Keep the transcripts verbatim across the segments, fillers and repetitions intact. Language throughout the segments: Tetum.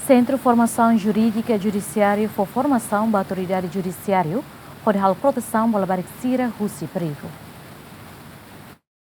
Sentru Formasaun Jurídika Judisiáriu fó formasaun ba autoridade judisiáriu hodi halo protesaun ba labarik sira husi perigu.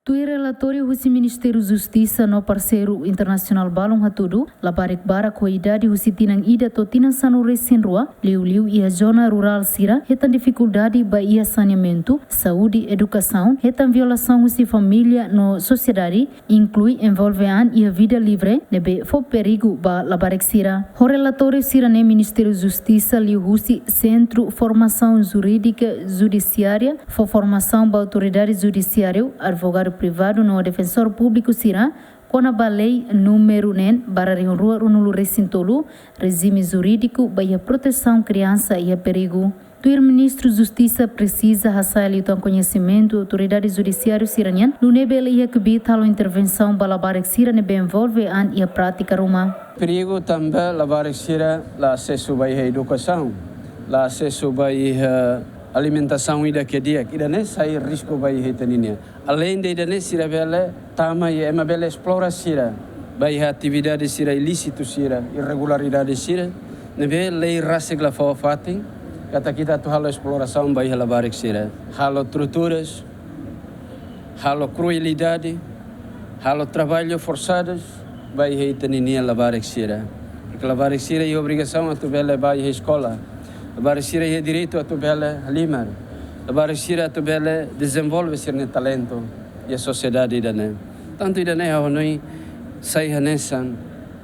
Tuir relatóriu husi Ministériu Justisa no parseiru internasionál balun hatudu, labarik barak ho idade husi tinan ida to'o tinan sanulu-resin-rua, liuliu iha zona rurál sira, hetan difikuldade ba iha saneamentu, saúde, edukasaun, hetan violasaun husi família no sosiedade, inklui envolve an iha vida livre, ne'ebé fó perigu ba labarik sira. Ho relatóriu sira-ne'e Ministériu Justisa liuhusi Sentru Formasaun Jurídika Judisiária fó formasaun ba autoridade judisiáriu, advogadu privadu no defensór públiku sira, kona-ba lei númeru neen barra rihun rua ruanulu-resin-tolu, rejime jurídiku ba iha protesaun kriansa iha perigu. Tuir Ministru Justisa presiza hasa'e liután koñesimentu autoridade judisiáriu sira-nian, nune'e bele iha kbiit halo intervensaun ba labarik sira ne'ebé envolve an iha prátika ruma. Perigu tanba labarik sira la asesu ba iha edukasaun, la asesu ba iha alimentasaun ida ke di'ak, ida-ne'e sai risku ba iha ita-nia. Aleinde ida-ne'e sira bele tama iha ema bele esplora sira ba iha atividade sira ilísitu sira, irregularidade sira, ne'ebé lei rasik la fó fatin, katak ita atu halo esplorasaun ba iha labarik sira. Halo torturas, halo krueldade, halo traballu forsadus ba iha ita-nia labarik sira. Ke labarik sira iha obrigasaun atu bele ba iha eskola. Labarik sira iha direitu atu bele halimar. Labarik sira atu bele dezenvolve sira-nia talentu iha sosiedade ida-ne'e. Tantu ida-ne'e ha'u hanoin sai hanesan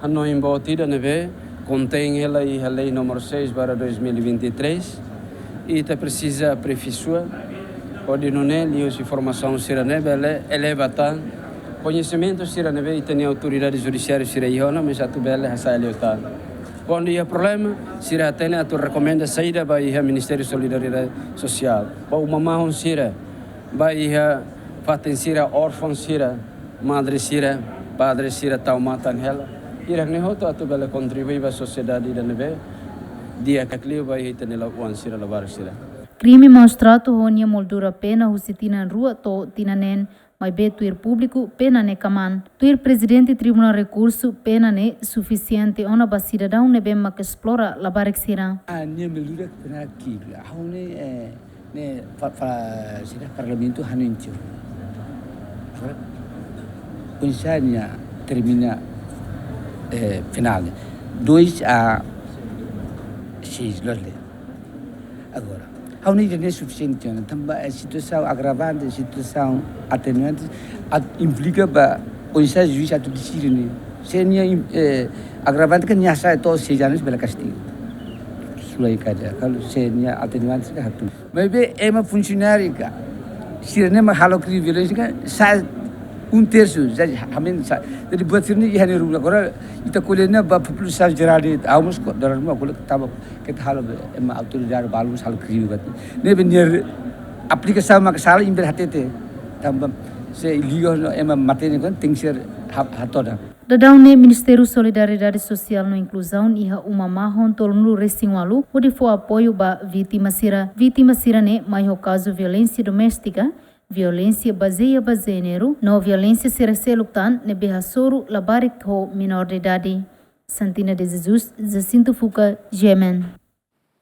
hanoin boot ida ne'ebé kontein hela iha lei númeru seis barra dois mil e vinte e três. I ita presiza aperfeisoa hodi nune'e liuhusi formasaun sira-ne'e bele eleva tan koñesimentu sira ne'ebé ita-nia autoridade judisiáriu sira iha ona, mais atu bele hasa'e liután. Kuandu iha problema, sira hatene atu rekomenda saida ba iha Ministériu Solidariedade Sosiál, ba uma mahon sira, ba iha fatin sira, órfaun sira, madre sira, padre sira tau matan hela. Hirak-ne'e hotu atu bele kontribui ba sosiedade ida ne'ebé di'ak liu ba iha ita-nia oan sira, labarik sira. Krime maus-tratu ho nia moldura pena husi tinan rua to'o tinan neen, maibé tuir públiku pena ne'e kmaan. Tuir Prezidente Tribunál Rekursu, pena ne'e sufisiente ona ba sidadaun ne'ebé mak esplora labarik sira. Ah, nia moldura pena kibla. Ha'u ne'e, eh, ne'e fa, fa, sira Parlamentu hanoin tiha. Agora, oinsá nia termina, eh, penál ne'e. Dois a seis, loos ne'e. Agora, ha'u hanoin ida-ne'e sufisiente ona, tanba, eh, situasaun agravante, situasaun atenuante, atu implika ba oinsá juís atu deside ne'e. Se nia im-, eh, agravante katak nia hasa'e to'o seis anos bele kastigu. Sula iha kadeia, kalau se nia atenuante ka hatu. Maibé ema funsionáriu ka, sira-ne'e mak halo krime violénsia ka, sa'e um terço, jadi hamen sa'e. Jadi buat sira-ne'e iha nia ruma. Agora, ita ko'alia ne'e ba populasaun jerál de'it, ha'u mós ko, dora ruma ko'alia tanba keta halo be, ema autoridade balun halo krime buat. Ne'ebé nia aplikasaun mak sala, imi bele hatete. Tanba se liga ho ema matenek kan tenke ser ha, hatodan. Daudaun ne'e Ministériu Solidariedade Sosiál no Inkluzaun iha uma mahon tolunulu-resin-ualu hodi fó apoiu ba vítima sira. Vítima sira-ne'e mai ho kazu violénsia doméstika, violénsia bazeia ba jéneru, no violénsia sira seluk tan ne'ebé hasoru labarik ho menór de idade. Santina de Jesus, Jacinto Fuca, G M N.